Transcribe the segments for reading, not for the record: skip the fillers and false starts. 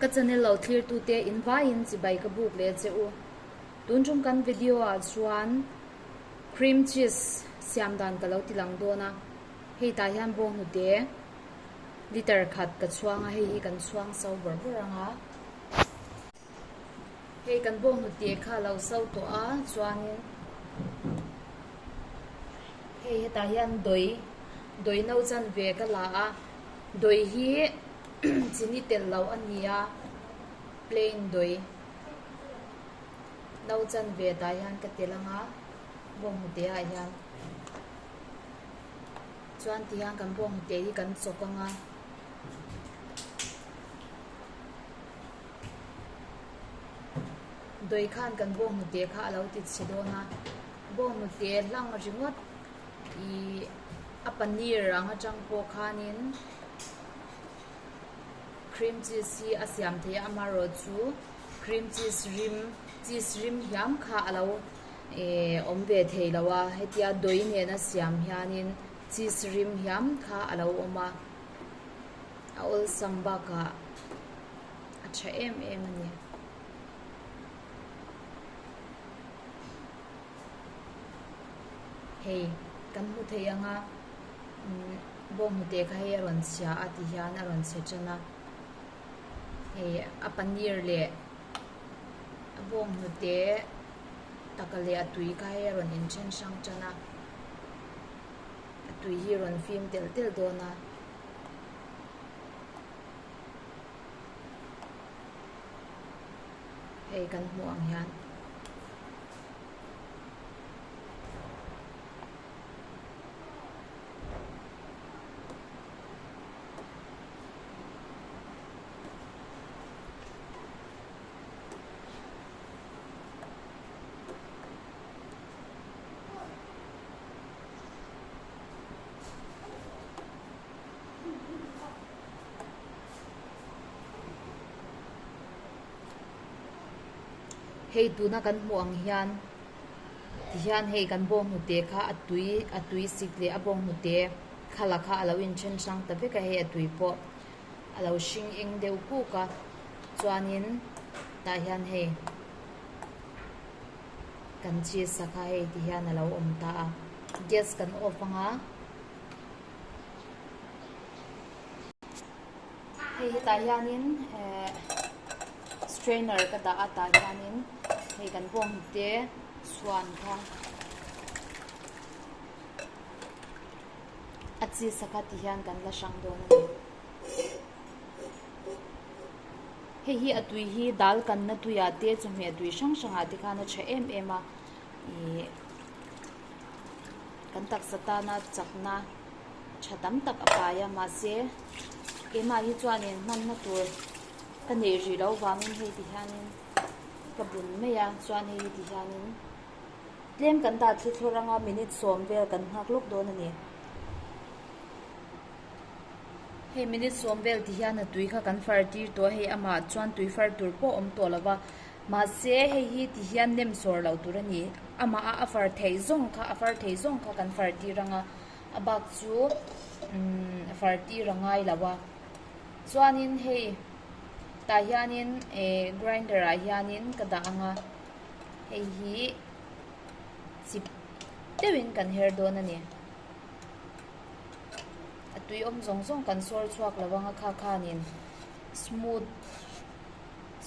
Ka channel lo thlirtute in vaiin chibai ka buk leh che u. Tun tum kan video ah chuan cream cheese siam dan ka lo ti lang dawn a. Hei tah hian bawnghnute liter khat ka chhuang a, hei hi kan chhuang so bawrh bawrh ang a. Hei kan bawnghnute kha a lo so tawh a, chuanin hei hetah hian dawi dawi no chanve ka la a, dawi hi chini telh loh a ni a, plain dawi no chanve tah hian ka telh ang a, bawnghnute ah hian chuan tihian kan bawnghnute hi kan chawk ang a. Dawi khan kan bawnghnute kha a lo ti chhe dawn a, bawnghnute hlang ringawt ih a paneer ang atang pawh khanin cream cheese hi a siam thei a amaherawhchu cream cheese rim cheese rim hiam kha a lo eh awm ve thei lo a hetia dawi nena siam hianin cheese rim hiam kha a lo awm a. A awlsam bakah a tha em em a ni. Hei kan hmu thei ang a umm bawnghnute kha hei a rawn chhia a ti hian a rawn chhe tan a. Hei a paneer leh a bawnghnute taka leh a tui kha hei a rawn inthen hrang tan a. A tui hi a rawn fim telh telh dawn a. Hei kan hmuh ang hian. Hei tuna kan hmuh ang hian tihian hei kan bawnghnute kha a tui a tui sik leh a bawnghnute khala kha a lo inthen hrang ta vek a hei a tui pawh a lo hring eng deuh kuk a chuanin tah hian hei kan cheese a kha hei tihian a lo awm ta a gas kan off ang a. Hei hetah hianin eh strainer ka dah a tah hianin hei kan bawnghnute chhuan kha a cheese a kha ti hian kan la hrang dawn a ni. Hei hi a tui hi dal kanna tuiah te chawhmeh tui hrang hrangah te khan a tha em em a ih kan taksa tana chakna tha tam tak a pai a mahse keimah hi chuanin hmanna tur ka neih rih loh vangin hei ti hianin ka bun mai a chuan hei hi ti hianin tlem kan dah thlithlawr anga minute sawm vel kan nghak lawk dawn a ni. Hei minute sawm vel ti hian a tui kha kan far tir tawh a hei amah chuan tui far tur pawh a awm tawh lo va mahse hei hi ti hian nem sawr loh tur a ni amah a a far theih zawng kha a far theih zawng kha kan far tir ang a a bak chu umm far tir a ngai lo a chuanin hei tah hianin eh grinder ah hianin ka dah ang a hei hi chip deuhin kan her dawn a ni. A tui awm zawng zawng kan sawr chhuak lo ang a kha khanin smooth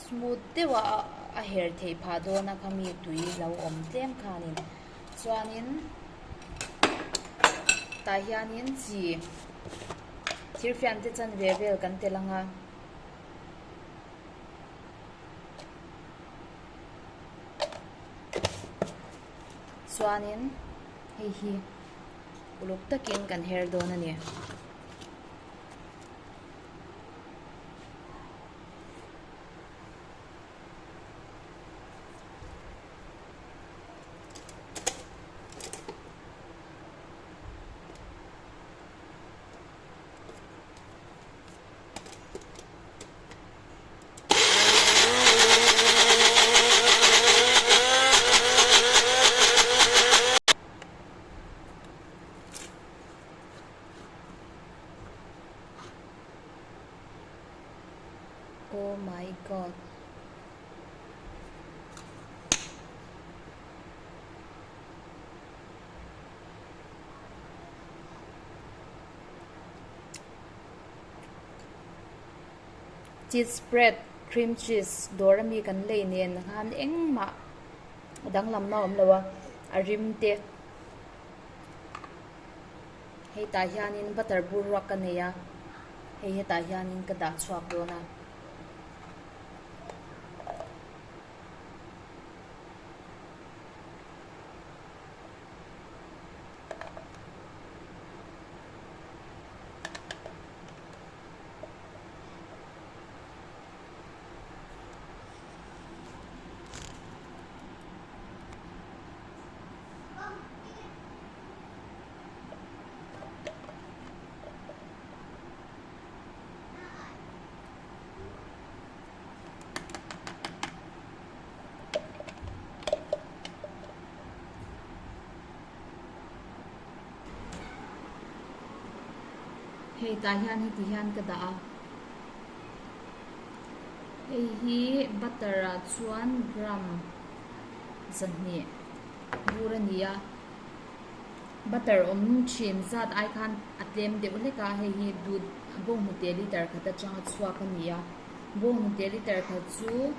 smooth deuh a a her theih phah dawn a khami tui lo awm tlem khanin chuanin tah hianin chi thirfian te chanve vel kan tel ang a. Chuanin hei hi. Uluk takin kan her dawn a ni. Oh my God. Cheese spread, cream cheese dawr ami kan lei nen khan engmah danglamna a awm lo a, a rim te. Hei tah hianin butter bur ruak ka nei a, hei hetah hianin ka dah chhuak dawn a. Hei tah hian heti hian ka dah a, hei hi butter ah chuan gram 200 bur a ni a, butter awm thin zat ai khan a tlem deuh hlek a, hei hi dut bawnghnute liter khat atanga chhuak a ni a, bawnghnute liter khat chu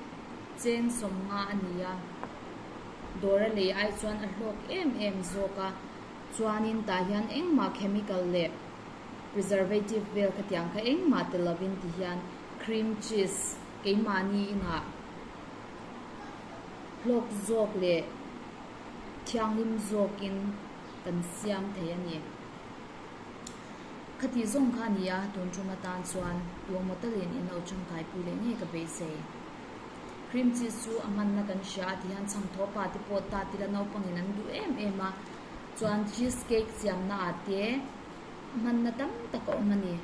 cheng 50 a ni a, dawr a lei ai chuan a hlawk em em zawk a, chuanin tah hian engmah chemical leh preservative vel khatiang kha engmah tel lovin ti hian cream cheese keimahni inah hlawk zawk leh thianghlim zawkin kan siam thei a ni. Khati zawng kha a ni a, tun tum atan chuan tuamaw talin in lo tangkaipui leh ngei ka beisei. Cream cheese chu a hmanna kan hria a ti hian chhangthaw pa te pawh ta tila naupangin an duh em em a, chuan cheese cake siamna ah te a hmanna tam tak a awm a ni.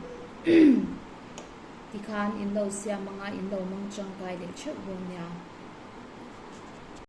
Tikhan in lo siam anga in lo mang tangkai leh theuh dawn nia.